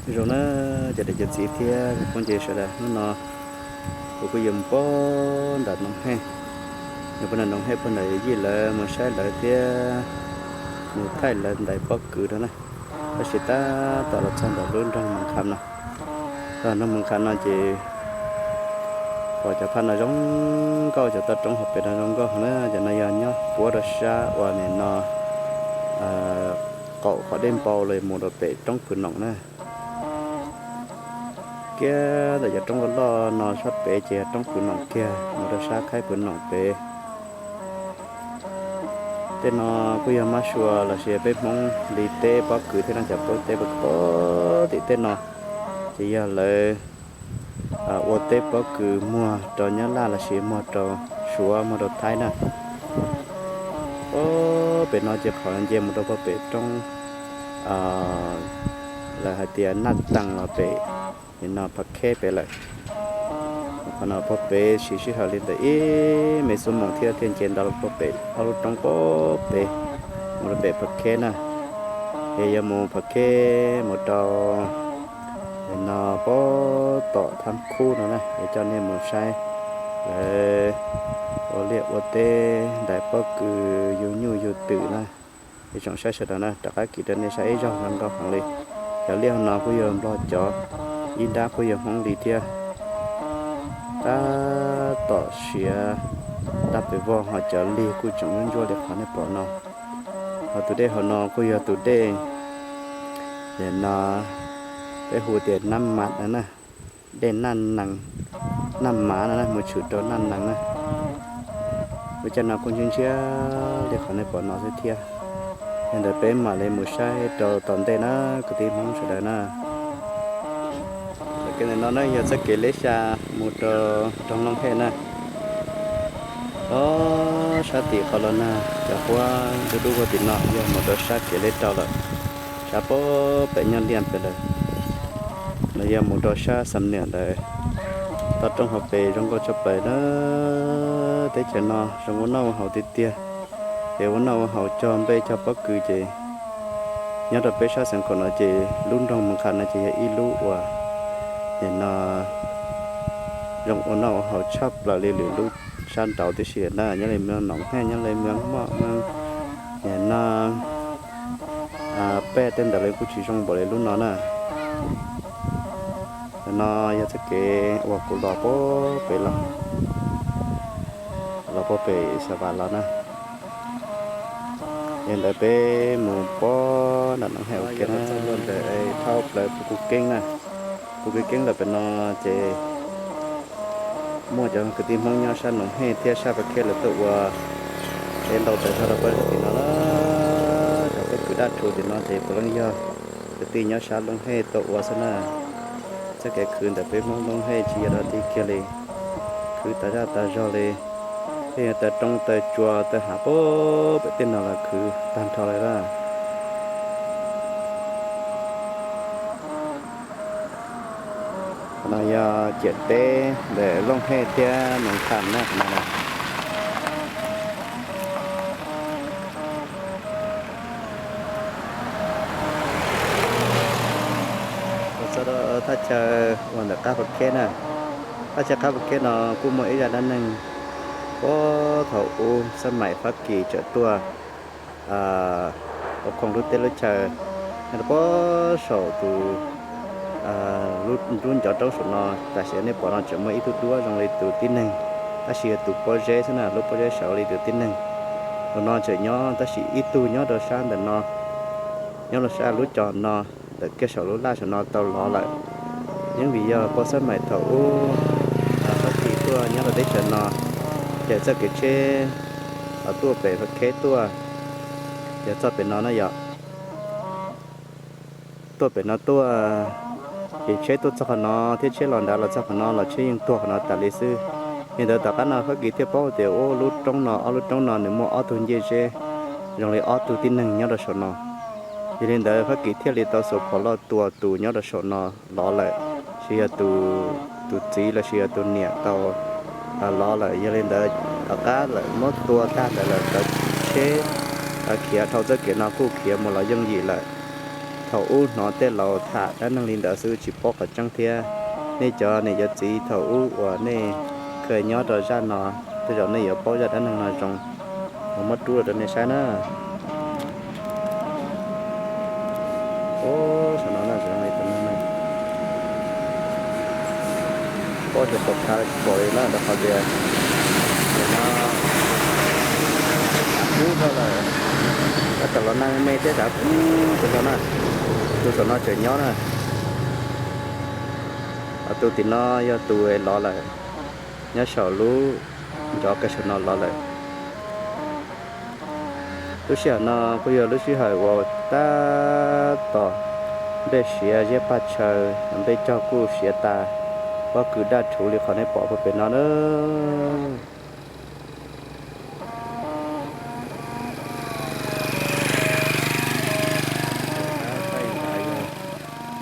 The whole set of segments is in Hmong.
Zoo na, cov niam cov txiv thiab cov phooj ywg sawv daws, hnub no kuv kuj yuav mus pog nram Noov Hej, yuav pog nram Noov Hej pog nram yij lawv mus saib lawv thiab mus thaij lawv ntaiv pob kws no na. Tab sis tab tom los txog ntawm lub nroog Moos Kham no. Txog nroog Moos Kham no ces pom cov phaj no zoo nkauj, cov toj roob hauv pes no zoo nkauj heev na. Cov no yog nyob puab rau sab uas nim no qaum qhov dej npau los mus rau pem roob Phwv Noom na. Kiag ntawm cov roob loj loj no sab pem ces yog roob Phwv Noom kiag mus rau sab khaib Phwv Noom pem. Tej no kuj yog mab sua los sis peb Hmoob li teb pob kws thiab no, cov pob teb pob kws pem tim tej no ces yog lawv ua teb pob kws muag rau Nyab Laj los sis muag rau Suav muag rau Thaib na. Pem no ces qhov nce mus rau pog pem roob, lawv hais tias Naj Tees los pem, nim no Phav Kheb pem lawm. Qhov no pog pem siv sij hawm li ntawm ib me xuab moos thiab thiaj nce ntawd los pog pem ob lub roob pog pem, mus rau pem Phav Kheb na. Es yuav mus Phav Kheb mus rau nim no pog tom Thab Khub no na, es coj nej mus saib lawv ua liaj ua teb ntaiv pob kws yug nyuj yug twm na. Ib tsoom saib sawv daws na, rov qab kis rau nej saib ib zaug no nkauj heev li. Cov liaj no kuj yog Nplog cov, ib nrab kuj yog Hmoob li thiab. Tab tom siav dab pes vog ho cov lig kuj tseem ntsuab ntsuab li qhov nej pom no. Ho tus dej hauv no kuj yog tus dej, nim no peb hu tias Nab Mav no na, dej Naj Nees, Naj Mav no na, mus tshwm rau Naj Nees na. Lub caij no kuj ntshiab ntshiab li qhov nej pom no xwb thiab. Yog ntawd peb mam li mus saib rau tom ntej na kwv tij Hmoob sawv daws na. Txoj kev ntawm no na yog txoj kev leb xya mus rau nroog Looj Hej na. Os, sab tim qhov los nag cov huab dub dub huab tim no yog mus rau sab kev leb rau lawm, sab pem nyob liaj pem lawm. No yog mus rau sab Xam Niam ntawd. Toj roob hauv pes zoo nkauj tshaj plaws na. Teb chaws no zoo ua noj ua haus tiag tiag. Ces ua noj ua haus cog nplej cog pob kws ces nyob rau peb sab Xeev Khuam no ces lub nroog Moos Kham no ces yog ib lub uas nim no zoo ua noj ua haus tshaj plaws li lwm lub sab nraud tib si na. Nyob li Moos Noom Hej, nyob li Moos Moj, Moos nim no Pej tej ntawd los kuj tsis zoo npaum li lub no na. Ntawm no yog txoj kev uas kuv los pem los, los pem Xa Vas los na. Yog ntawd peb mus pog nram Noov Hej ua ke na, ntawm dhau plaws Phu Kuj Keeb na. Phu Kuj Keeb lawm pem no ces muaj cov kwv tij Hmoob nyob sab Noov Hej thiab sab Pas Khej lawv tuaj ua tsev ntau tawm zog rau pem tim no na. Cov pob kws daj rhuv tim no ces puav leej yog kwv tij nyob sab Looj Hej tuaj ua xwb na. Txoj kev khwv ntawm peb Hmoob Looj Hej tsis yog dog dig kiag li, khwv tas zaj tas zog li. Tej yog taw roob taw tsua taw hav pem tej no los khwv tag nrho li na. Qhov no yog ciam teb ntawm Looj Hej thiab Noov Tham na. Txog thaj chaw uas ntawm qab Pas Kheb na. Thaj chaw qab Pas Kheb no kuj muaj ib zaj dab neeg puag thaum ub xab maim Fab Kis tseem tuaj ua khoom lub teb lub chaw nyob rau puag saum tus lub ncov roob saum no. Tam sim nej pom no tseem muaj ib tug duab zoo li tus tib neeg, tab sis yog tus pob zeb xwb na, lub pob zeb sawv li tus tib neeg. Tus no tseem nyob tab sis ib tug nyob rau sab ntawm no, nyob rau sab lub cos no, ntawm kiag saum lub laj saum no tau lov lawm. Yeej vim yog puag xab maim thaum ub Fab Kis tuaj nyob rau teb chaws no, ces txoj kev tsheb tuaj pem Pas Kheb tuaj, yog txoj pem no na yom. Tuaj pem no tuaj, ces tsheb tuaj txog qhov no thiab tsheb los nrad los txog qhov no los tsheb yeej tuag qhov no tas li xwb. Yog li ntawd tom qab no Fab Kis thiaj paub tias ub, lub roob no, ob lub roob no nws muaj ob tug ncej zeb zoo li ob tug tib neeg nyob rau saum no. Yog li ntawd Fab Kis thiaj li tau xuas phom loj tua tus nyob rau saum no lov lawm, tsis yog tus txiv los sis yog tus niam tau lov lawm. Yog li ntawd tom qab lawm muab tua tag ntawd lawm, tsheb khiav dhau txoj kev no kuj khiav mus los yooj yim lawm. Thaum ub hnov tej laus tham dab neeg li ntawd xwb tsis paub qhov tseeb thiab. Nej cov niam cov txiv thaum ub uas nej kheev nyob rau zaj no, tej zaum nej yuav paub zaj dab neeg no zoo, kuv muab rub los rau nej saib na. Ub, saum no na, saum no li tus neeg na, pob xyov pom khav tsis pom li na, rau qhov tias tus no kub dhau lawm, tab tom los nag me me thiab xav pub tus no na, tus saum no tseem nyob na. Ho tus tim no yog tus lov lawm, nyob saum lub nrov kawg saum no lov lawm. Lub sij hawm no kuj yog lub sij hawm uas tab tom nplej siav ziab paj tshaw, nplej cog kuj siav tas, pob kws daj rhuv li qhov nej pom puag pem no na.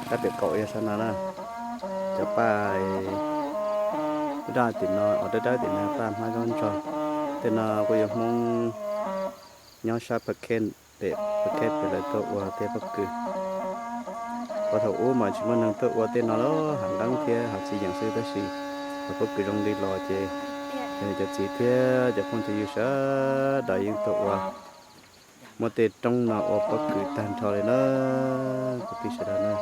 Tab pem kaum yog sab no na, cov paj daj tim no, os, dawb dawb tim no paj hmab zaub ntsos. Tej no kuj yog Hmoob nyob sab Phuket, pem Phuket pem lawv tuaj ua tej pob kws. Qhov thaum ub mas tsis muaj neeg tuaj ua tej no los hav nqeeb thiab hav txiv yeem xwb, tab sis thaum pob kws zoo li los ces cov niam cov txiv thiab cov phooj cov ywg sawv daws yeej tuaj ua, muab tej roob no ua pob kws tag nrho li na. Kwv tij sawv daws na,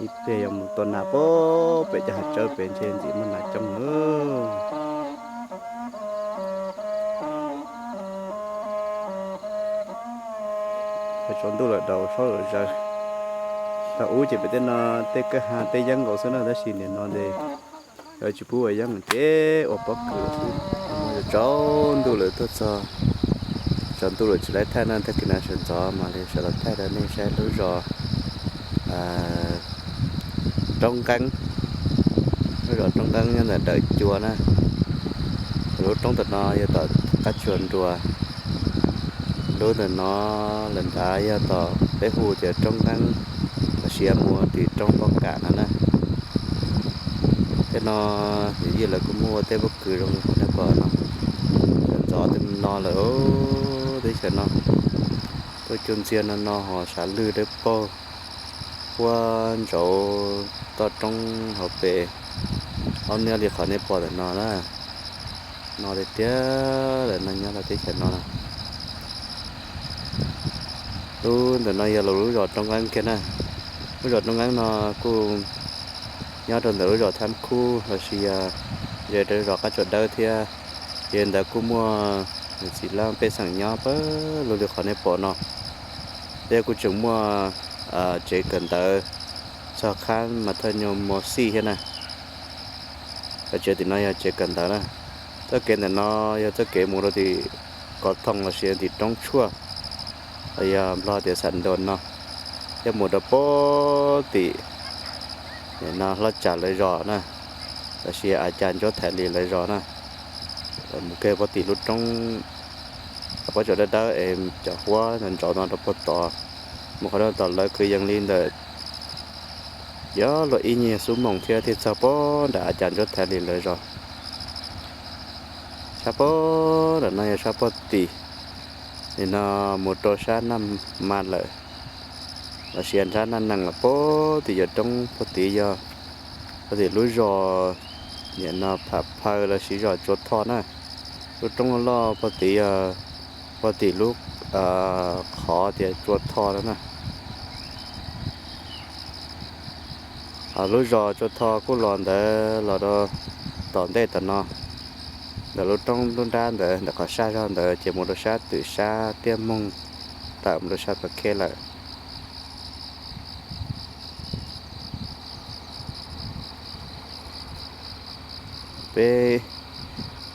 ib pliag yuav mus tua nas pem cov hav tsawb pem ntshe ntxim muaj nas coob na. Tsaus ntuj lawm daus saub lawm zaws. Thaum ub ces pem tej no tej kwj ha tej yeeb nkaus xwb na, tab sis nim no ces lawv tsis pub ua yeeb ces ua pob kws xwb. Tsaus ntuj lawm tuaj txog, tsaus ntuj lawm tsis laib thaij na, tag kis no sawv ntxov mam li sawv los thaij rau nej saib lub zos Roob Nqeeb. Lub zos Roob Nqeeb nyob ntawm Dawm Cua na. Lub roob ntawm no yog tom qab tsuas nruas. Lub ntawm no lawm nrad yog tom peb hu tias Roob Nqeeb, los sis mus tim roob Poj Kam no na. Tej no yawm yij lawv kuj muaj ua tej pob kws zoo li qhov nej pom no. Sawv ntxov tej no lawm, teb chaws no tuaj cuag ntxiag no no ho sav lwg dawb paug, huab ntsauv toj roob hauv pes, aub niab li qhov nej pom ntawm no na. No tiag tiag lawm no nyob rau teb chaws no na. Lub ntawm no yog lawv lub zos Roob Nqeeb kiag na. Lub zos Roob Nqeeb no kuj nyob rau ntawm lub zos Thab Khub los sis yog ze rau zos Qab Tsuas Dawb thiab. Ces ntawd kuj muaj niam txiv laj pej xeem nyob pawg lug li qhov nej pom no. Thiab kuj tseem muaj tsev kawm ntawv txog qhab mas thawj nyuag mos xij thiab na. Cov tsev tim no yog tsev kawm ntawv na. Txoj kev ntawm no yog txoj kev mus rau tim Kov Thoo los sis tim Roob Tshuaj, los yog Nplog tias Xam Ntuas no, thiab mus rau pem tim no Hlob Tsam lawv zos na, los sis A Cas Ntsuab Thaiv Lis lawv zos na. Mus kiag pem tim lub roob, pob tsuas dawb dawb es cov huab ntsauv no rau pem tod. Mus qhov no tom lawv kwv yees li ntawm yog luag ib nyuag xuab moos thiab thiaj txog pem nram A Cas Ntsuab Thaiv Lis lawv zos. Sab pem nram no yog sab pem tim, nim no mus rau sab Naj Ma lawm, los sis nrab Naj Nees lawm, pem tim yog roob pem tim yog pem tim lub zos, nim no Pham Phaw los sis zos Tsua Tho na. Lub roob loj pem tim yog pem tim lub qhov tias Tsua Tho no na. Ho lub zos Tsua Tho kuj los ntawd los rau tom ntej tom no, ntawm lub roob lub nrab ntawd, ntawm qhov saj zog ntawd ces mus rau sab twm sab Tiaj Moog, tawm mus rau sab Phav Khej lawm. Peb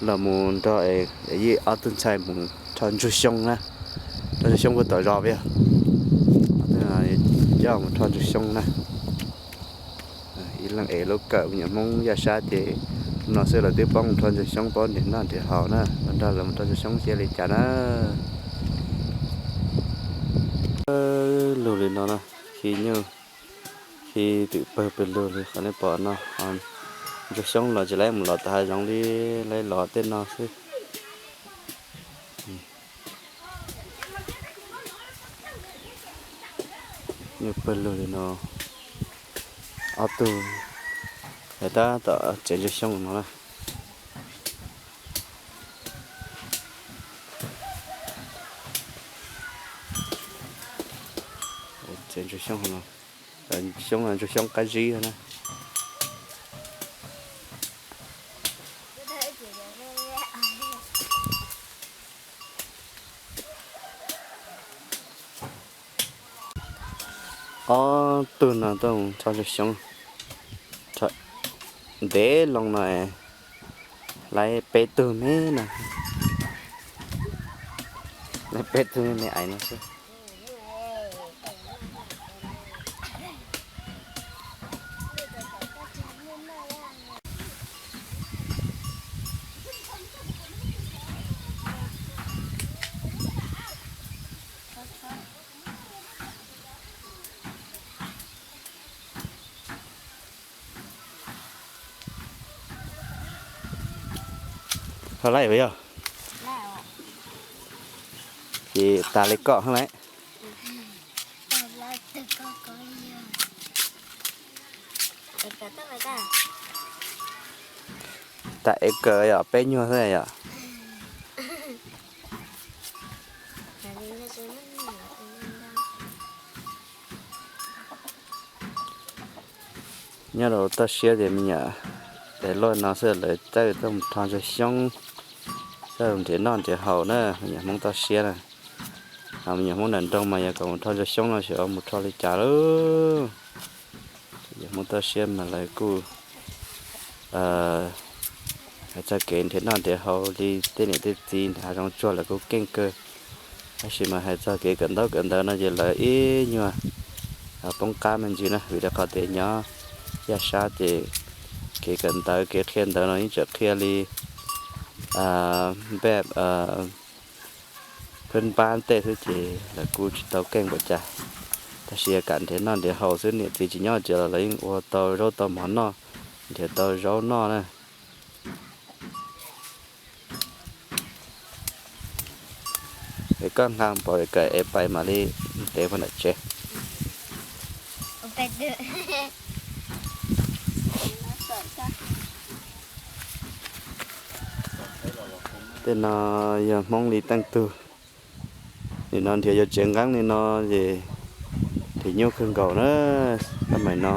los mus nrog yawm yij ob tug ntxhais mus rho ntsuag xyoob na, rho ntsuag xyoob puag tom zos peb yog, coj mus rho ntsuag xyoob na. Ib leeg ev lub kawm me nyuam Hmoob yaj sab ces no xwb lawv twb paub mus rho ntsuag xyoob, paub nrhiav noj nrhiav haus na, los nrog lawv mus rho ntsuag xyoob seb li cas na. Lug li no na, khi nyuj, khi twm pawg pes lug li qhov nej pom no. Ntsuag xyoob los tsis laib mus los tom hav zoov li, laib los tej no xwb. Pawg lug li no, ob tug tab tom tsev ntsuag xyoob no na. Tsev ntsuag xyoob no, xyoob ntsuag xyoob qab zib na. Ob tug no tuaj rho ntsuag xyoob ntev loo no, lawv peb tug me no, lawv peb tug me me ais no xwb. Ho laij puas yog? Ces tas li koj hab lauj. Tas ev kawm yom, peb nyuag xwb yom. Nyob rau toj siab ces me nyuam tes luaj no xwb lawv txawj tuaj mus rho ntsuag xyoob, txawj nrhiav noj nrhiav haus na, me nyuam Hmoob toj siab na. Ho me nyuam Hmoob nram nroog mas yog kom mus rho ntsuag xyoob no xyov mus rho li cas lauj. Yog Hmoob toj siab mas lawv kuj hais txog kev nrhiav noj nrhiav haus li tej niam tej txiv nrhiav hav zoov tsuag lawv kuj keej kawg. Tab sis mas hais txog kev kawm ntaub kawm ntawv no ces lawv ib nyuag poob qab me ntsis na, vim rau qhov tias nyob yaj sab ces kev kawm ntawv kev qhia ntawv no yeej tseem qhia li npej phab npab tej xwb ces lawv kuj tsis tau keej npaum cas. Tab sis yog kam nrhiav noj nrhiav haus xwb, niam txiv tsis nyob tsev los lawv yeej ua tau zaub tau mov noj, nrhiav tau zaub noj na. Es koj nqa npaum li kawm es pais mam li ntev puag nram tsev. Tej no yog Hmoob li teej tug. Nim no nrhiav yuav tsev nqeeb li no ces nrhiav nyuj kawg nkaus na. Tab maim no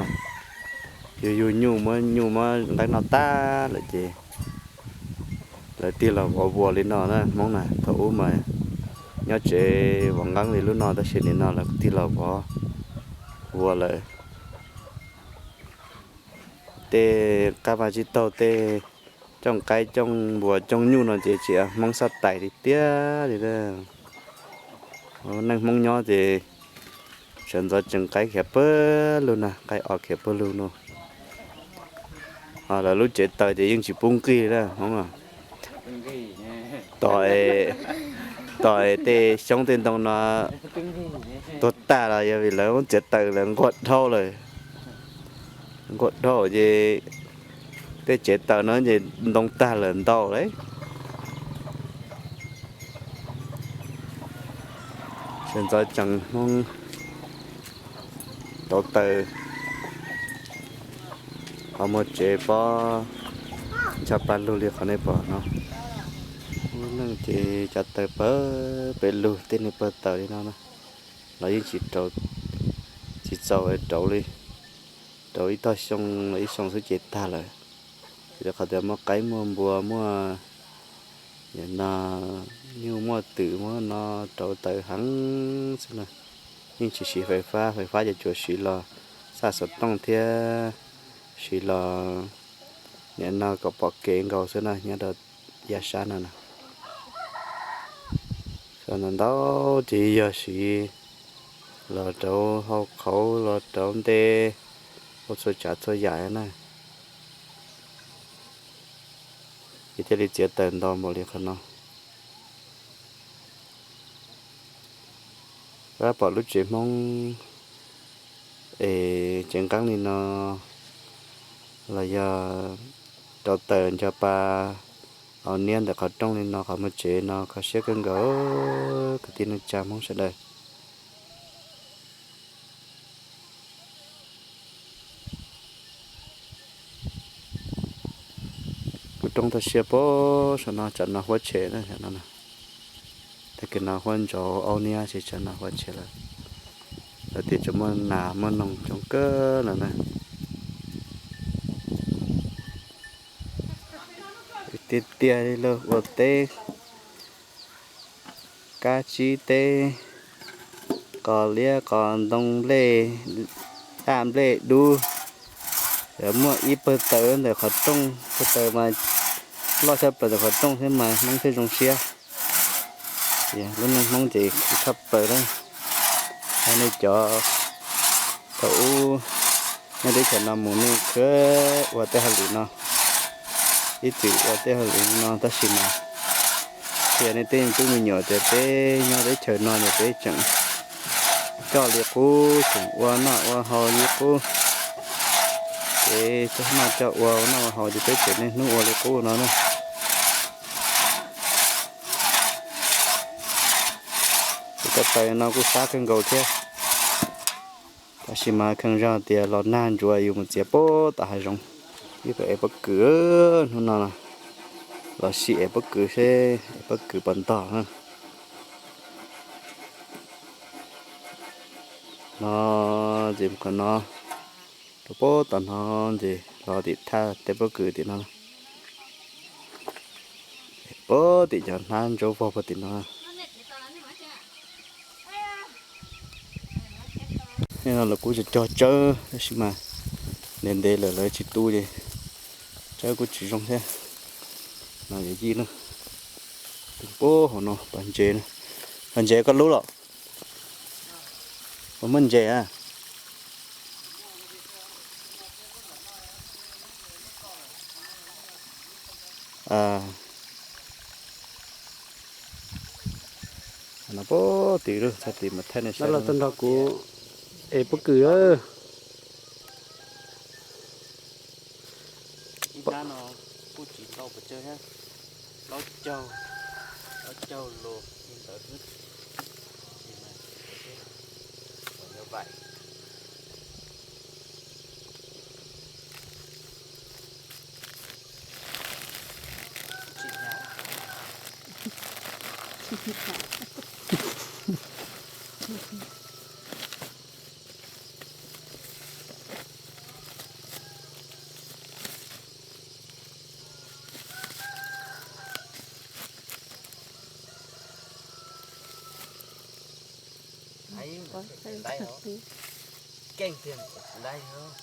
yug yug nyuj muab nyuj muab nqeeb noj tag lawm ces lawv tig los vov vuas li no na Hmoob na. Thaum ub mas nyob tsev vov nqeeb li lub no tab sis nim no lawv tig los vov vuas lawm. Tej qab vaj tsib taug tej cooj qaib cooj npua cooj nyuj no ces tsis Hmoob xab tais li tiag li. Neej Hmoob nyob ces sawv ntxov tseem qaib khiav pawg lug na, qaib o khiav pawg lug no. Ho lawv lub tsev taws ces yeej tsis pub nqig li Hmoob. Tos, tos tej xyoob tej ntoo no tuag tag los yog vim lawv muab txiav taws lawv nquag dhau lawm. Nquag dhau ces tej tsev taws no ces ntoo tag lawm ntau lawm. Sawv ntxov tseem Hmoob rauv taws, qhov muag tsev pob ncho pa lug li qhov nej pom no. Lub neej ces cov taws pawg pem lug tej niag pawg taws li no na, los yeej tsis rauv, tsis txaus rauv li, rauv ib tog xyoo los ib xyoo xwb ces tag lawm. Vim rau qhov tias muaj qaib muaj npua muaj no, nyuj muaj twm muaj no, rauv taws heev xwb na. Yeej tsis siv fais fab, fais fab ces tsuas siv los xaj xov tooj thiab siv los nim no kom pom kev nkaus xwb na nyob rau yav sab no na. Ntau ntau ces yog siv los rauv hau qhauv los rauv nte, ua txhua tsav txhua yam na. Ces thiaj li txiav taws ntau npaum li qhov no. Pab pom lub tsev Hmoob es tsev nqeeb li no los yog rauv taws ncho pa hauv niab ntawm qhov rooj li no, qhov muag tsev no kho siab kawg nkaus kwv tij neej tsa Hmoob sawv daws. Roob toj siab pem saum no, tsam no huab tshem na, tsam no. Tag kis no huab ntsaus aub niab ces tsam no huab tshem lawm. Lawv tias tseem muaj nas muaj noog coob kawg no na. Tiag tiag li lawm, ua teb kab tsib teb, qos liab qos ntoo, nplej daj nplej dub. Muaj ib pawg taws ntawm qhov rooj, pawg taws mas loj tshaj plaws ntawm qhov rooj thiab mas Hmoob thiaj zoo siab. Lub neej Hmoob ces khwv tshaj plaws na. Yog nej cov thaum ub nyob teb chaws no mus nej khwv ua tej hauj lwm no, ib txwm ua tej hauj lwm no tab sis mas qhia nej tej me tub me nyuam tias peb nyob teb chaws no ces peb tseem coj li qub, tseem ua noj ua haus li qub. Peb coj noj coj ua, ua noj ua haus ces peb tseem niaj hnub ua li qub no na. Tus ko taw no kuj sab kawg nkaus thiab, tab sis mas kheev zog tias los nag ntsuav yus mus txiav puag tom hav zoov. Ib tug ev pob kws, hnub no los sim ev pob kws seb ev pob kws puas ntog na. No ces qhov no rau puag tom no ces los tim thaj teb pob kws tim no, puag tim cov hnab ntsaub vog puag tim no. No lawv kuj cog cog tsawb tab sis mas ntev ntev lawm lawv tsis tu ces tsawb kuj tsis zoo thiab. No yawm yij na, puag hauv no pas ntses, pas ntses koj lub los? Puas muaj ntses a? No puag tim lub txog tim mas thaij nej saib los tau nrog kuv ev pob kws. Ib hnab no kuj tsis ntau pes tsawg thiab, plaub caug, plaub caug lus li ntawd xwb. Ces mas, kom yog vaim. Keej tiag, tsis laib os.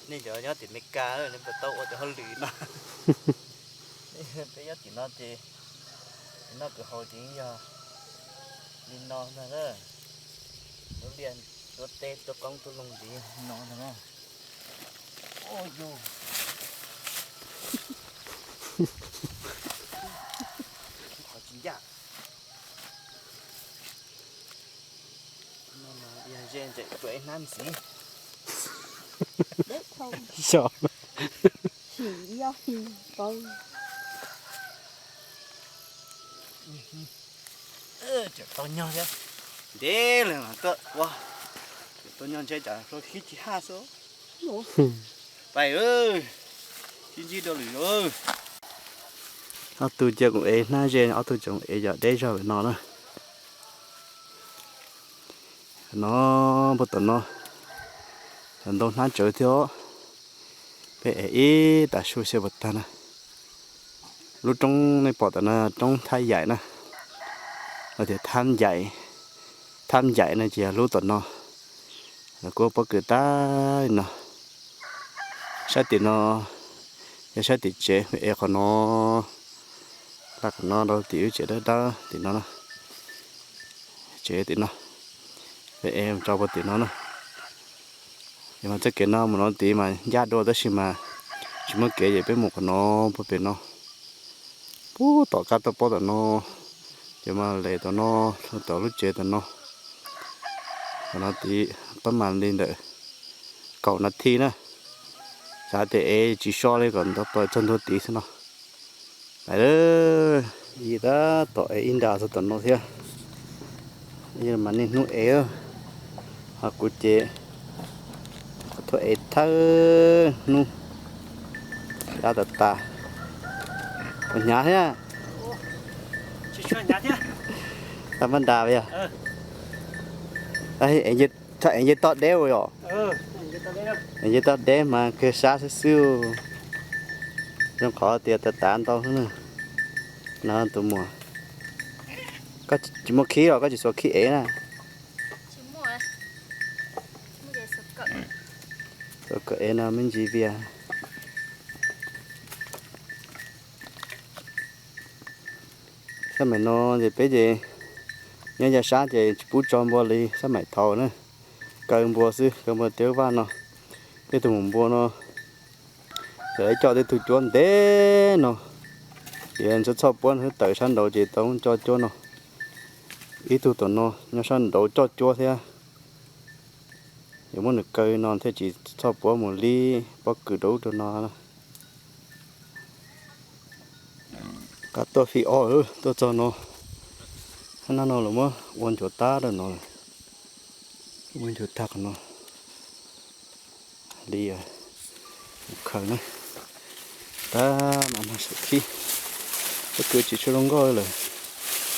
Nej cov nyob tim Meskas nej puas tau ua cov hauj lwm no? Peb nyob tim no ces noj kwv haus ces yog li no ntag na. Lub liaj, lub teb, lub qoob lub loo ces yog li no ntag na. Ua yus, qhov tsis ncaj. Yog ze ntsem tuam ib hnab ntxiv. Xyov. Tseem tau nyog thiab. Ntev lawm mas koj ua, tseem tau nyog ntshe tsam hlau khib tsis haj xwb. Pais, sib ntsib dua lwm. Ob tug cia kuv ev hnab ze, ob tug tseem ev cov deb zog lawm no na. No, puag tom no, cov ntoo hnab tsawv thiab os. Peb ev ib tas su xyaw puas tag na. Lub roob nej pom tom no roob Thab Yaim na, los tias Thab Yaim, Thab Yaim no ces yog lub tom no. Lawv kuj pob kws tag li no. Sab tim no yog sab tim tsev, ev qhov no, laj qhov no rau tim lub tsev dawb dawb tim no na. Tsev tim no, ev tso puag tim no na. Es mas txoj kev no mus no tid mas ncaj dua tab sis mas tsis muaj kev ces peb mus qhov no puag pem no. Puag tom kab toj pob tom no, ces mas les tom no, tom lub tsev tom no. Qhov no tid pab mas li ntawm kaum nas this na. Xav tias ev tsis so li kom ntov plaws txog ntua tid xwb no. Lawm, yim tab tom ev ib nra txog tom no thiab. Mas niaj hnub ev, ho kuv ces qhov Tuaj ev thawj hnub, dab tas tas. Ua hnyav thiab. Tsis tshua hnyav thiab. Tau mab nras yog. Txhob ev nce toj deb ua yom. Ev nce toj deb mas kawg sab xwb xwb. Zoo qhov tias tas tas ntau xwb na. No tus muam, koj tsis muaj khib los koj tsis xuas khib ev na? Xuas kom ev no me ntsis vias. Xab maim no ces peb ces nyob yav sab ces tsis pub tso npua li xab maim thaud na. Kaw npua xwb, kaw npua tej vaj no. Tej tug mus npua no, ces lawv coj tej tug cuab ntev no, ces txhob txhoj puab tawm sab nraud ces tau coj cuab no. Ib tug tom no nyob sab nraud coj cuab thiab. Yuav muab nws kaw no thiaj tsis txhob puab mus li pob kws rau ub rau no. Qab tuaj fij ob, tuaj txog no, hab no no los muab ua ncuav tab rau no, muab ncuav tag qhov no li mus khaws na. Tab mas mag saum khib, pob kws tsis tshua zoo nkauj lawm.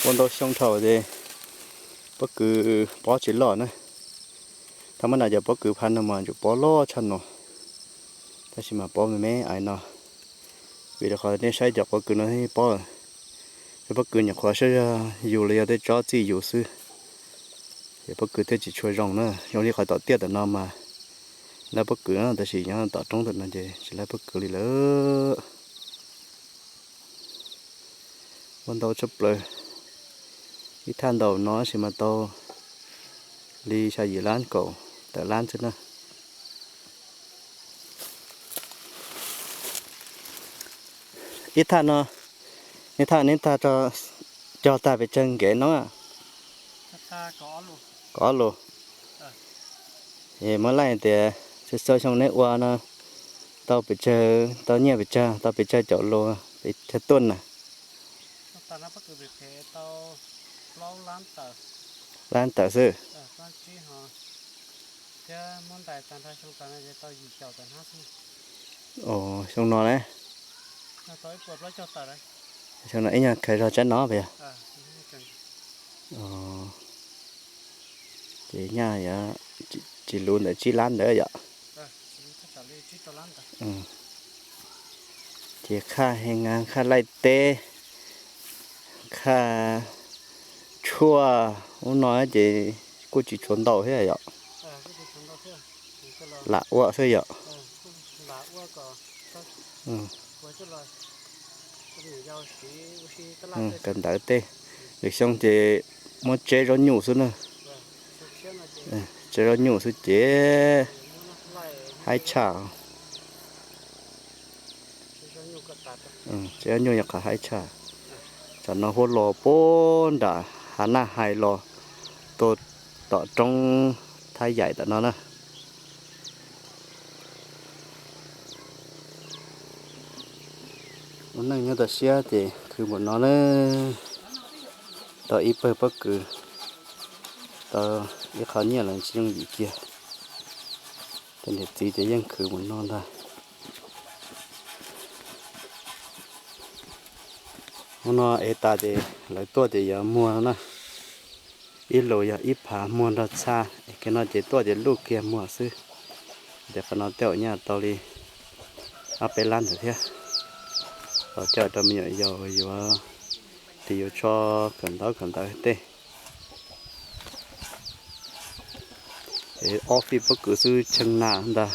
Ua ntau xyoo dhau ces pob kws pob tsis loj na. Thaum mab nram cov pob kws phav no mas tsuas pob loj tshaj no, tab sis mas pob me me ais no. Vim rau qhov nej saib cov pob kws no thiaj paub, tej pob kws nyuam qhuav saib yus los yog tej tsob txij yus xwb, ces pob kws thiaj tsis tshua zoo na. Zoo li qhov tom tiaj tom no mas lawv pob kws na, tab sis nyob tom roob tom no ces tsis lawv pob kws li lawm. Ua ntau tshaj plaws, ib thaj ntau no tab sis mas tau li xya yim lab kaum tawm lab xwb na. Ib thaj no, ib thaj neb thaj cog tag pes tsawg nkev no? Kaum ob lus. Es muab laij tias xyoo neb ua no tau pes tsawg, tau nyiaj pes tsawg, tau pes tsawg caum lus, pes tsawg tuj na? Lab tawm xwb. Xyoo no ne, xyoo no ib nyuag khaws zog tsab no puas yog? Ces nyaj yog tsis luv ntawm tsib lab ntawd yom. Ces khaj he nqa khaj laij teb, khaj tshuaj ub no ces kuj tsis tshua ntau thiab yom. Lam ua xwb yom. Kawm ntawv tej, lwm xyoo ces muab tseb zaub nyuj xwb na. Tseb zaub nyuj xwb ces haib tshaj. Tseb zaub nyuj yog qhov haib tshaj. Tsam no huab los puag nram Hav Naj Hais los tua tom roob Thaj Yaim tom no na. Ua neej nyob toj siab ces khwv npaum no na. Tau ib pawg pob kws, tau ib qho nyiaj los tsis yooj yim kiag. Tej niam txiv ces yeej khwv npaum no ntag. Hnub no ev tas ces lawv tuaj ces yuav muag na. Ib lus yog ib phav muag nrog txha, es kiag no ces tuaj ces luj kiag muag xwb. Ces qhov no tej zaum nyaj tau li ob peb lab ntawd thiab. Los coj rau me nyuam yaus yuav ris yuav tsho, kawm ntaub kawm ntawv tej. Es ob fij pob kws xwb tshee na ntag.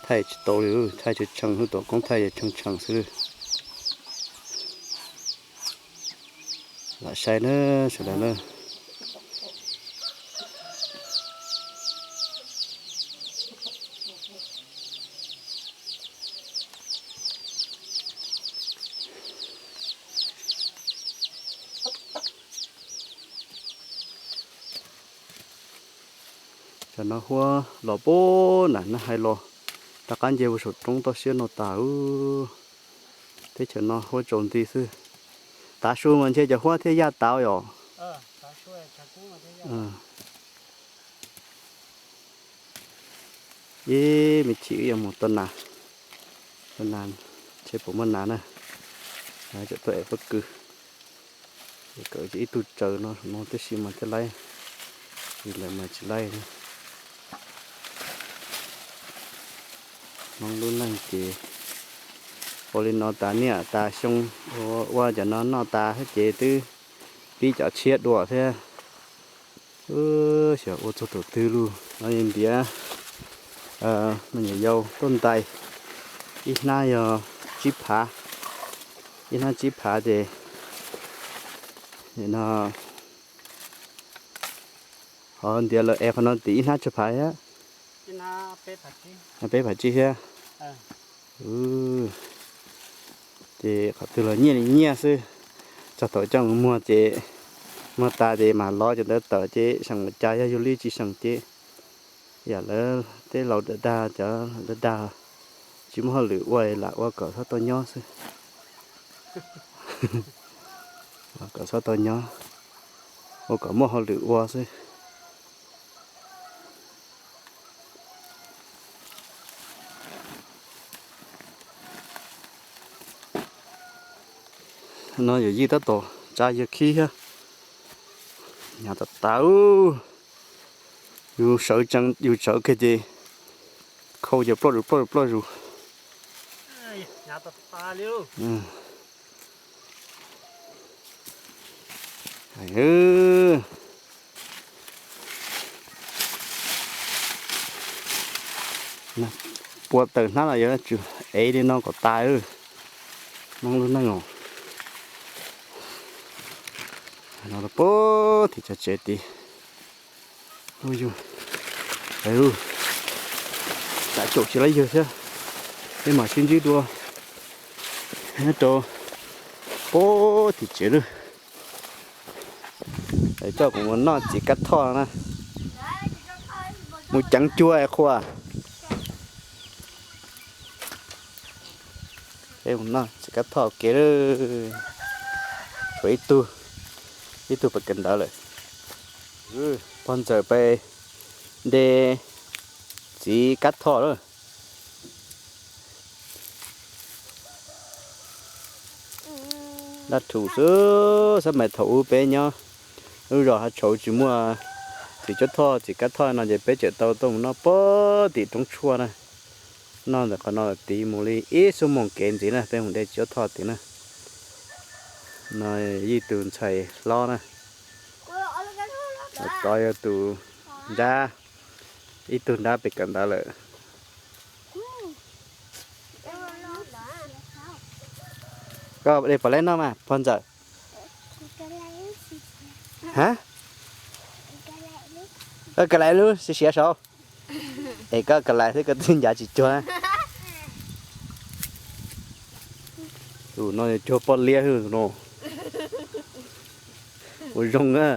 Thaij tsis tau li, thaij tshee tshee xwb, tom koob thaij tshee tshee xwb li. Lam saib na sawv daws na. Tam no huab los puag nram Naj Hais los, rov qab nce mus saum roob toj siab no tas. Teb chaws no huab tsaus nti xwb. Tav su mas ntshe cov huab thiaj yaj tau yom. Tav su thiaj yaj tau. Ib me chim wb yuav mus tua nas, tua nas, seb puas muaj nas na. Tseem tuaj ev pob kws, es kawm ib tug tsaws no no tib si mas thiaj laib, tsis lawm mas tsis laib. Hmoob lub neej ces ua li no tas niaj tas xyoo, ua cov no noj tas thiab ces twb pib cov tshiab dua thiab. Xyov ua txog thaum twg lauj. No ntiav me nyuam yaus tuaj ntais, ib hnab yog tsib phav, ib hnab tsib phav ces no qhov ntiav lawm es qhov no tim ib hnab tsib phav thiab, peb phav tsib thiab. Ces qhov twg los nyiaj li nyiaj xwb, txog thaum coj mus muag ces muag tas ces mam lov cov ntawd tawm ces seem mus cas, yog yus li tsis seem ces yam lawv tej laus dag dag, cov dag dag tsis muaj hauj lwm ua lam ua kom txhob tau nyob xwb. Kom txhob tau nyob, ua kom muaj hauj lwm ua xwb. No yawm yij tab tom tsa yawg khib thiab. Hnyav tas tas, yus sawv tsees yus sawv kiag ces khau ces ploj zus ploj zus ploj zus. Pua tawm hnab los yuav tsum ev li no kom tas. Hmoob lub neej os. No puag tim cov tsev tid. Tam caum tsis laib yawg thiab, peb mam sib ntsib dua nyob rau puag tim tsev lawm. Coj kuv mus noj txiv kab thoj na, mus ceev cuag qhua. Peb mus noj txiv kab thoj ua ke lawm. Tshuav ib tug, ib tug pem kawm ntawv lawm. Pog ntxawm pem de txiv kab thoj lawm. Dab rhuv xwb, xab mais thaum ub peb nyob lub zos Hav Tshauv tsis muaj txiv cuab thoj txiv kab thoj no ces peb tseem tau tuaj mus noj puag tim roob tshuaj na. Noj ntawm qhov no tid mus li ib xuab moos kev ntxiv na, peb mus de txiv cuab thoj tid na. No yog ib tug ntxhais hlob na. Tod yog tus nrab, ib tug nrab pem kawm ntawv lawm. Koj de puas laib noj mas pog ntxawm? Ha? Koj ka lais lub siav siav saud. Es koj ka lais xwb koj twb ncav tsis cuag na. Tus no yog cuag poj liab hwb no. Ua zoo na,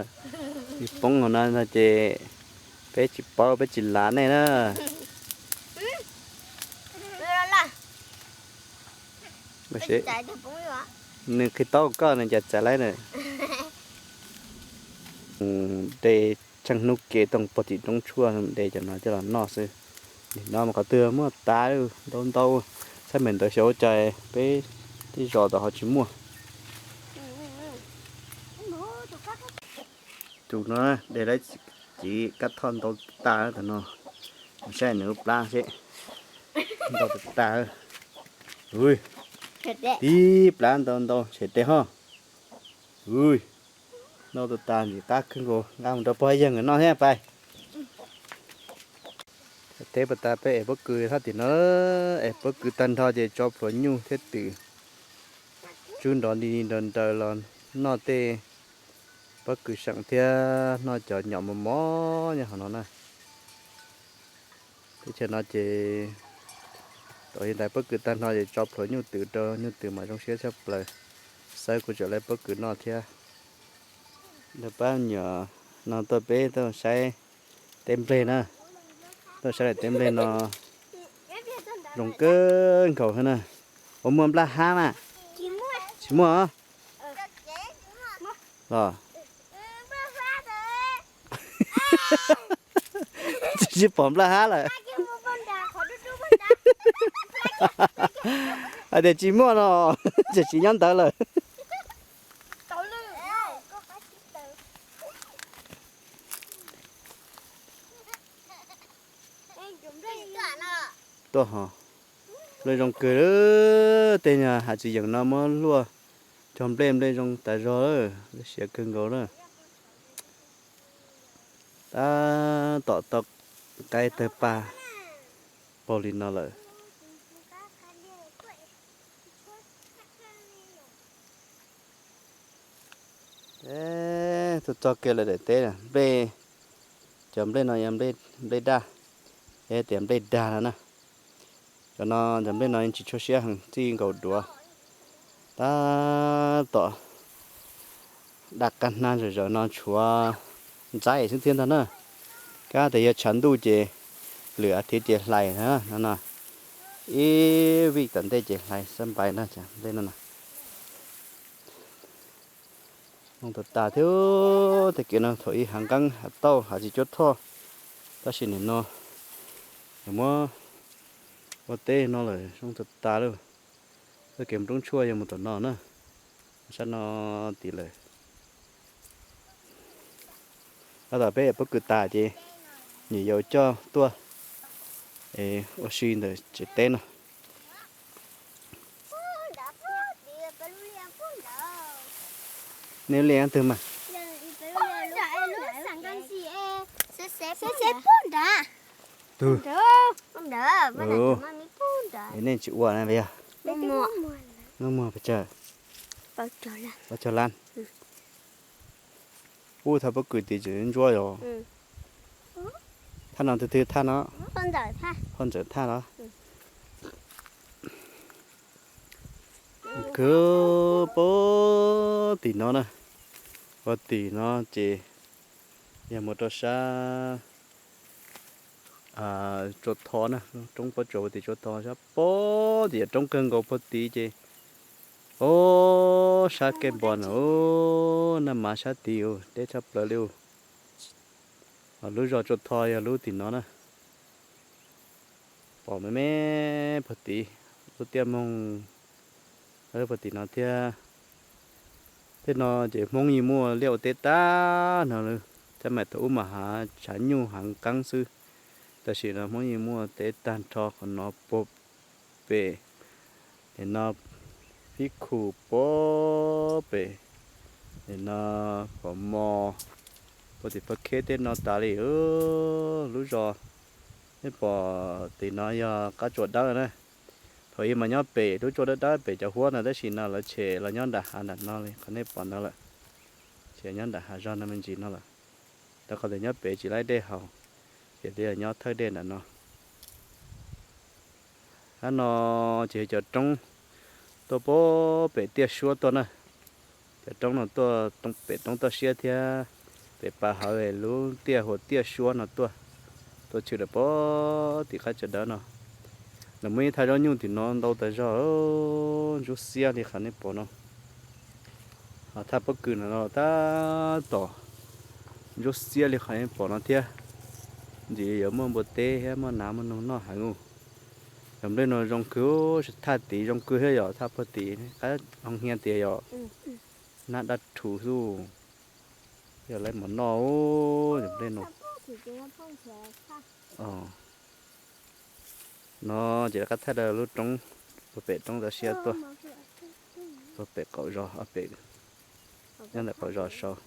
poob hauv no ces peb tsis paub peb tsis lav nej na. Nws qhib taub koj nws cas txav laib na. De tsheej hnub ke tau puag tim roob tshuaj de cov no coj los noj xwb. Nim no mas qhov twg muaj tas ntau ntau, xab mais ntawd xyov ua cas peb tej zos tod ho tsis muaj. Tus no de lawv txiv kab thoj ntau tas tus no, saib nws lub plab seb, ntau tas tas. Tib plab ntau ntau tshem tes ho. Ntau tas tas ntxim qab kawg nkaus, nqa mus rau pog yeeg noj thiab pais. Teb pas tas peb ev pob kws thaj tim no, ev pob kws tag nrho ces tso plhuav nyuj thiab twm, tsub nrov nti nti nraws nraws los noj tej pob kws seem thiab noj cov nyom mos mos nyob hauv no na. Teb chaws no ces thaum yog ntais pob kws tag nrho ces tso plhuav nyuj twm rau, nyuj twm mas zoo siab tshaj plaws. Xawb kuv tseem laib pob kws noj thiab. Nrog pab nyuam no tuaj peb tuaj saib teb nplej na. Tuaj saib daim teb nplej no zoo kawg nkaus thiab na. Ua muaj nplaj hab mas? Tsis muaj los? Tsis pom nplaj hab lawm. Hais tias tsis muaj no, tseem tsis nyob ntawd lawm. Tuaj ho, nplej zoo kawg, tej hav tsis yeem no muab luaj cog nplej, nplej zoo tas zog lawm, siav kawg nkaus na. Tab tom tau qaib tawg pag paug li no lawm. Tuaj txog kiag lawm daim teb, nplej, cov nplej no yog nplej daj, es tias nplej dag no na. Cov no cov nplej no yeej tsis tshua siab heev, txij nkaus duav tab tom daj qab hnab zawm zawm no tshuav ntxaib xwb thiab ntag na. Kab tias yog tshav ntuj ces lwm as thiv ces hlais na no. Ib vij tom ntej ces hlais xab npais na, cov nplej no na. Zoo tas tas thiab, tej kev no thaum ub hav nqeeb hav tauj hav tsis cuab thoj, tab sis nim no muab ua teb no lawm zoo tas tas lawm. Txoj kev mus roob tshuaj yog mus tom no na, sab no tid lawm. Tab tom peb pob kws tas ces nyiam yau coj tuaj es ua si ntawm tsev teb no. Nej liaj twg mas? Tug, nej tsis ua na li? Muaj muag pes tsawg? Pab cog lab. Ub, thaj pob kws tid tseem ntsuab yom. Thaj no twg twg thaj no? Phoj Ntxawm thaj los? Kwv pob tim no na, pob tim no ces yog mus rau sab Tsua Tho na, roob pob tsuas pob tim Tsua Tho sab pob tim, roob kawg nkaus pob tid ces, o, sab Kej Npos na, Naj Mav sab tid, deb tshaj plaws li. Lub zos Tsua Tho yog lub tim no na. Pom me me puag tid, lub tiaj moog puag tim no thiab. Tej no ces Hmoob yeej muaj liaj ua teb tag no lawm, tab mas thaum ub mas hav tshav nyuj hav nqeeb xwb, tam sim no Hmoob yeej muaj teb tag nrho qhov no puag pem. Nim no Fib Khum puag pem, nim no Pom Mos, puag tim Paj Kheb tej no tas li lub zos. Nej pom tim no yog qab tsuas dawb na. Thaum ub mas nyob pem lub tsuas dawb dawb pem cov huab no, tab sis no lawv tshem los nyob nram hav nram no li qhov nej pom ntawd lawm. Tshem nyob nram hav zog no me ntsis no lawm, rau qhov tias nyob pem tsis laib dej haus, ces thiaj nyob thawj dej nram no. Hab no ces cov roob tuaj puag pem tiaj suab tuaj na. Cov roob no tuaj pem roob toj siab thiab pem pas hawv lub tiaj hu ua tiaj suab no tuaj, tuaj tshwm rau puag tim qab tsuas dawb no. Nws muaj ib thaj zaub nyuj tim no ntau tas zog, ntsuab xiab li qhov nej pom no. Ho thaj pob kws no los tab tom ntsuab xiab li qhov nej pom no thiab. Ntxim yuav muaj npua teb thiab muaj nas muaj noog noj heev. Cov nplej no zoo kawg, thaj tid zoo kawg thiab yom, thaj pob tid qab hoo hnia tias yom, nab dab rhuv xwb. Yog lawv mov noj, cov nplej no. No ces rov qab thaij rau lub roob, puag pem roob toj siab tuaj, puag pem qaum zos, pem nyob ntawm qaum zos saud.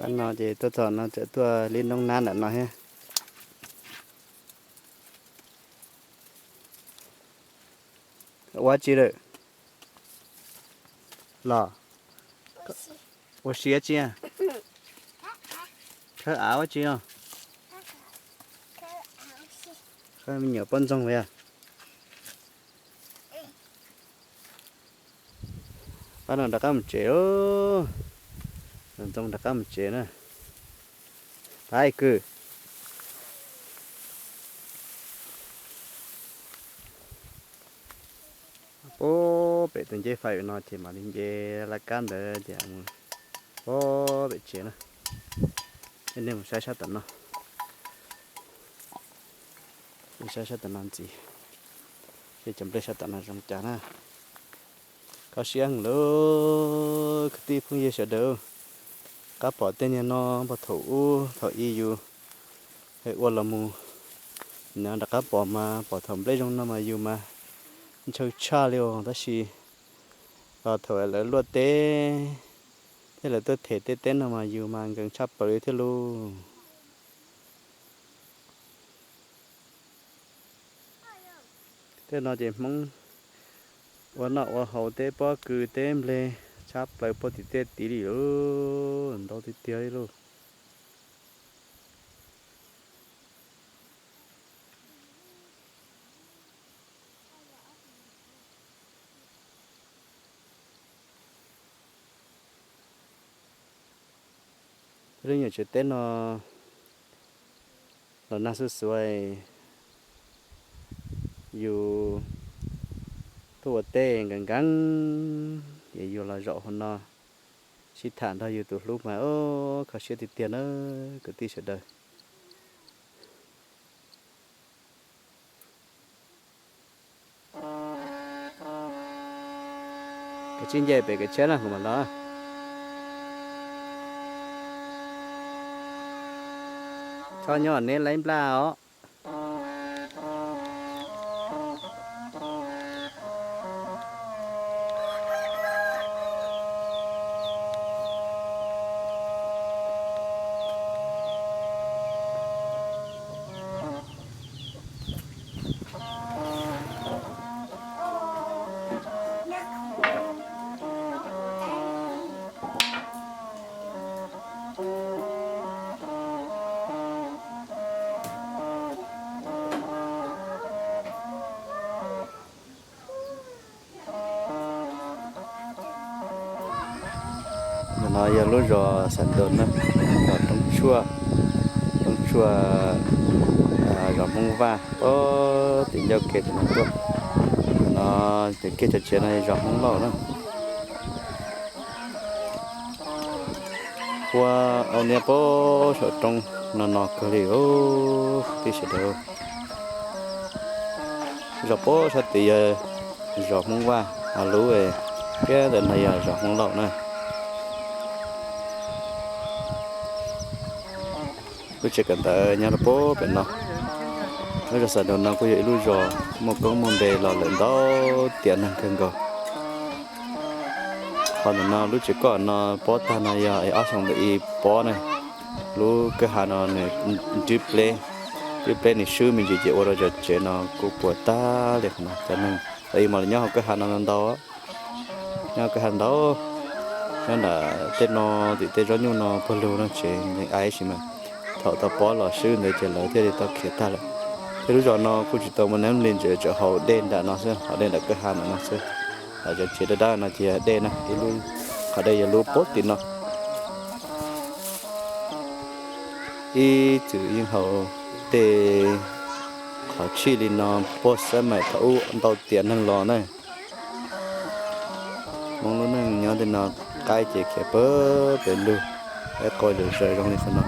Qab no ces tuaj txog no txawm tuaj li noob nab ntawm no thiab. Ua tsi lawm? Los ua si tsi? Khawb av ua tsi os? Khawb me nyuam poj ntxoog yog. Pab no rov qab mus tsev. Ntxoog rov qab mus tsev na. Pab kwv. Ob pem tus nceb fais no ces mam li nce laj kab ntawd ces mus ob pem tsev na. Nej mus saib sab tom no, saib sab tom no ntxiv, seb cov nplej sab tom no zoo cas na. Kho siab heev lauj kwv tij phooj ywg sawv daws. Qab pom tej niag no puag thaum ub thaum ub yus ua los mus, nws rov qab pom mas pom thaum nplej zoo no mas yus mas ntshaw tshaj li os. Tab sis thaum lawv luaj teb thiab lawv tuaj them tej teb no mas yus mas nkees tshaj plaws li thiab lauj. Tej no ces Hmoob ua noj ua haus teb pob kws teb nplej tshab plaws puag tim tej tid li lauj, ntau tiag tiag li lauj. Peb lub nyuam tsev teb no los nag xuj xuav, yus tuaj ua teb nkees nkees es yus los zaum hauv no sib tham nrog yus tus hlub mas kho siab tiag tiag na kwv tij sawv daws. Kav tsij nce pem kev tsheb na kuv mam los. Txhob nyob neb laib nplaj os. Ntawm no yog lub zos Xam Ndoos na, zos Roob Tshuaj, Roob Tshuaj, zos Hmoob Vaj, puag tim ncauj kev tim no tuaj. No ces kiag cov tsev no yog zos Hmoob Lauj na. Ua au niab puag saum roob no no kawg li os kwv tij sawv daws. Zos puag sab tid yog zos Hmoob Vaj, ho lub kiag ntawm no yog zos Hmoob Lauj na. Lub tsev kawm ntawv nyob rau puag pem no. Lub zos Xam Ndoos no kuj yog ib lub zos muaj koob muaj npe los lawm ntau tiam neeg kawg nkaus. Qhov ntawm no lub tsev koj no pob tag no yog ob xyoo ntawm ib pob na. Lub kwj ha no nws nrib pleb, nrib pleb nws swb me ntsis ces ua rau cov tsev no kuj puas tag li qhov no. Cov neeg los ib mam li nyob hauv kwj ha no ntau, nyob kwj ha ntau, nyob nram tej no tim tej zaub nyuj no puag lug no tsev ntev ib sim mas thaum tau pob los swb ntawd ces lawv thiaj li tau khiav tag lawm. Thiab lub zos no kuj tsis tau muaj neeg li, tseem haus dej nram no xwb, haus dej nram kwj ha nram no xwb. Cov tsev dawb dawb no ces yog dej na, ib lub qhov dej yog lub puag tim no. Ib txwm yeej haus dej qhov tshij li no puag xab maim thaum ub ntau tiam neeg los na. Hmoob lub neej nyob tej no qaib ces khiav pag pem lug, qaib qua zom zaws zoo li qhov no.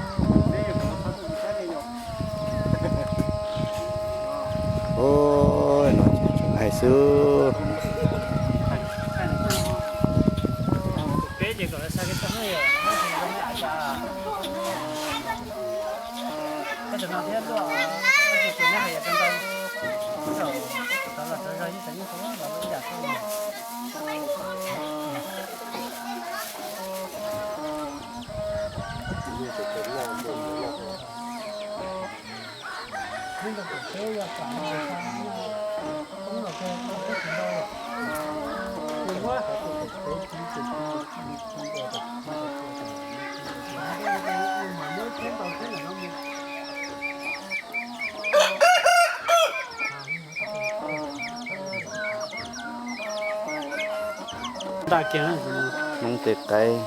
Ua no ces tseem hais xwb. Hmoob tej qaib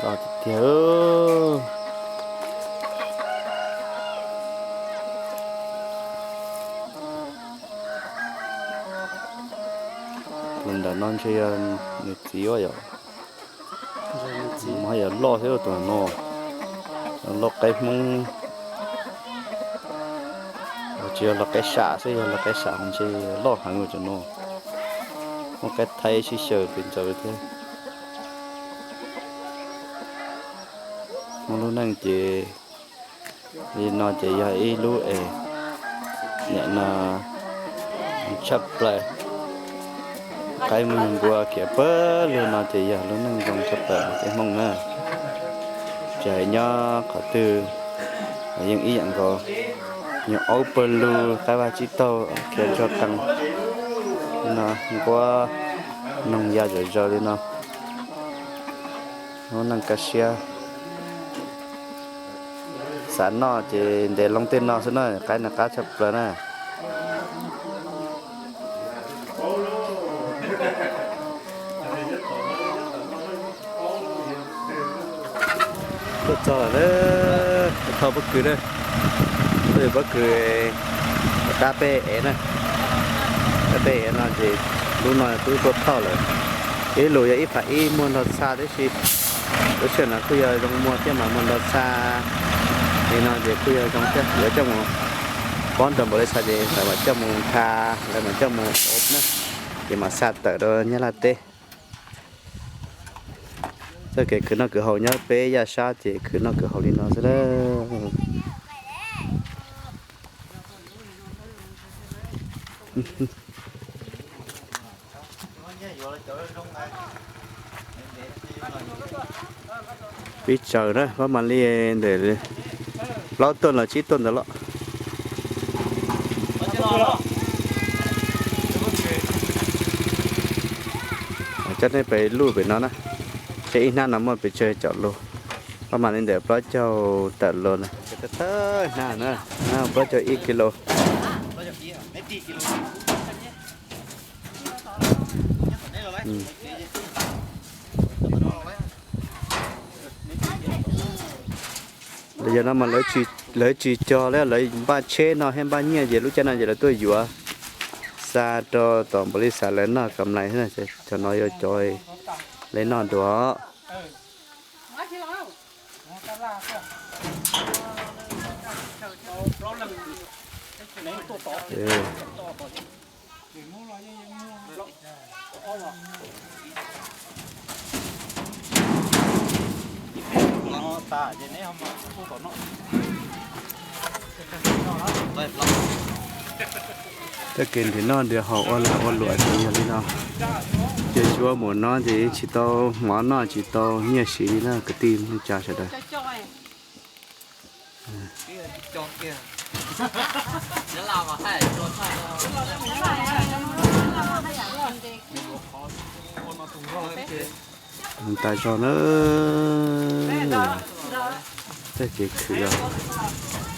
loj tiag tiag. Tus ntawm no ntshe yog nws txiv yom. Ho yog loj thiab tus no, loj qaib Hmoob, tsis yog loj qaib sam xwb, yog loj qaib sam ntshe loj heev cov no. Muaj qaib Thaib sib xyaw pes ntxaws thiab. Muaj lub neej ces li no ces yog ib lub es nim no tshaj plaws. Qaib muag npua khiav pawg lug no ces yog lub neej zoo tshaj plaws peb Hmoob na. Tsis hais nyob qhov twg los yeej ib yam nkaus. Nyuam aub pawg lug, qaib vaj tsib taug khiav ntog qees no, nquab noog ya zom zaws li no. Lub neej kaj siab. Xav noj ces ntes loo tej no xwb na, qaib no qab tshaj plaws na. Tuaj txog lawm, thauj pob kws na, tuaj pob kws, qab peb ev na, qab peb ev no ces lub no twb tuaj thauj lawm. Ib lus yog ib phav ib muag nrog txha tib si, lub sij hawm no kuj yog zoo muag thiab mas muag nrog txha li no ces kuj yog zoo thiab. Lawv coj mus pob rau npaum li xa ces lawv mam coj mus nkha, lawv mam coj mus ob na, ces mam xa tawm rau Nyab Laj teb. Txoj kev khwv noj khwv haus nyob peb yaj sab ces khwv noj khwv haus li no xwb lawm. Pib tsaws na, pab mam li ntawm plaub tuaj los tsib tuaj ntawd los. Coj nej pem luj pem no na, seb ib hnab no muaj pes tsawg caum lus. Pab mam li ntawm plaub caug tawm lus na, thawj hnab na, plaub caug ib kis lus. Yog no mas lawv tsis cog li, lawv npaj tsheb no thiab npaj nyiaj ces lub caij no ces lawv tuaj yuav xa rau tom npaum li xav lawv noj kam lais. Cov no yog cov lawv noj dua. Txoj kev nrhiav noj nrhiav haus ua lag ua luam ces yog li no. Ces tsuav mus no ces tsis tau hmov noj tsis tau nyiaj siv li na kwv tij neej tsa sawv daws. Tas zog na, txoj kev khwv os.